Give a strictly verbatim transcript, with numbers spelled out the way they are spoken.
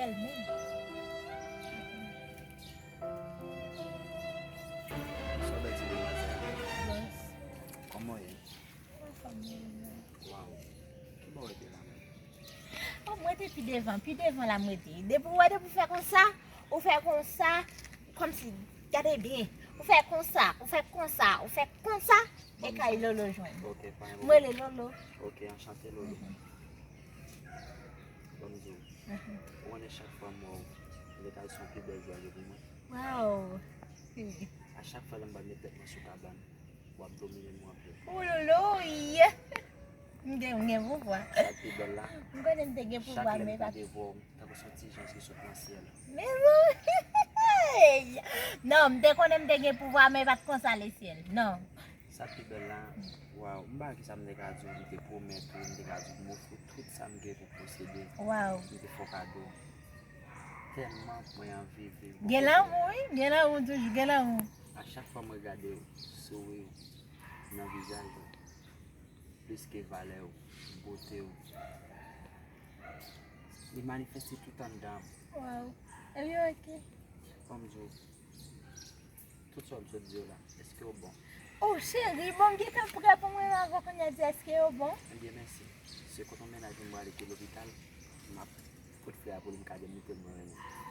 Sa w bèl ti demwazèl. Kòman w ye? Waw. Ki bò w rete la menm? Oh, mwen te pi devan, pi devan la mwen te. Depi w wè, depi w fè konsa, ou fè konsa, kòmsi, gade byen. Ou fè konsa, ou fè konsa, ou fè konsa, e kay Lolo jwenn. Ok, pa gen pwoblèm. Mwen rele Lolo. Ok, anchante Lolo. Ban m di w, ou konnen chak fwa m wè w, m te ka di se yon pi bèl jwa li pou mwen. Waw. A chak fwa lè m pral met tèt mwen sou kabann, w ap domine m anpil. Ou Lolo, wi. M gen, m gen pouvwa. Sa k pi bèl la, m konnen m te gen pouvwa, men pa. Chak lè m tande vwa w, tankou se yon ti zanj ki sot nan syèl. Men wi. Non, m te konnen m te gen pouvwa, men pa t konsa lesyèl. Non. Sa k pi bèl la, waw, m pa wè kisa m te ka di w, m te pwomèt ou, m te ka di w m ofri w tout sa m gen pou posede. Waw. M te fè w kado. Tèlman mwen anvi viv. Gen lanmou, wi. Gen lanmou toujou, gen lanmou. A chak fwa mwen gade w, souri w nan vizaj ou, plis ke valè w, bote w, li manifeste tout anndan m. Waw. Ebyen, ok. Ban m di w, tout sa w m sot di yo la, èske yo bon? Oh, cheri, bon, m gentan prè pou mwen avè w kounye a di èske yo bon? Ebyen, mèsi. Se kote yon mennaj mwen prale ki lopital, m ap pot flè a pou li, m ka di l mete l mwen renmen.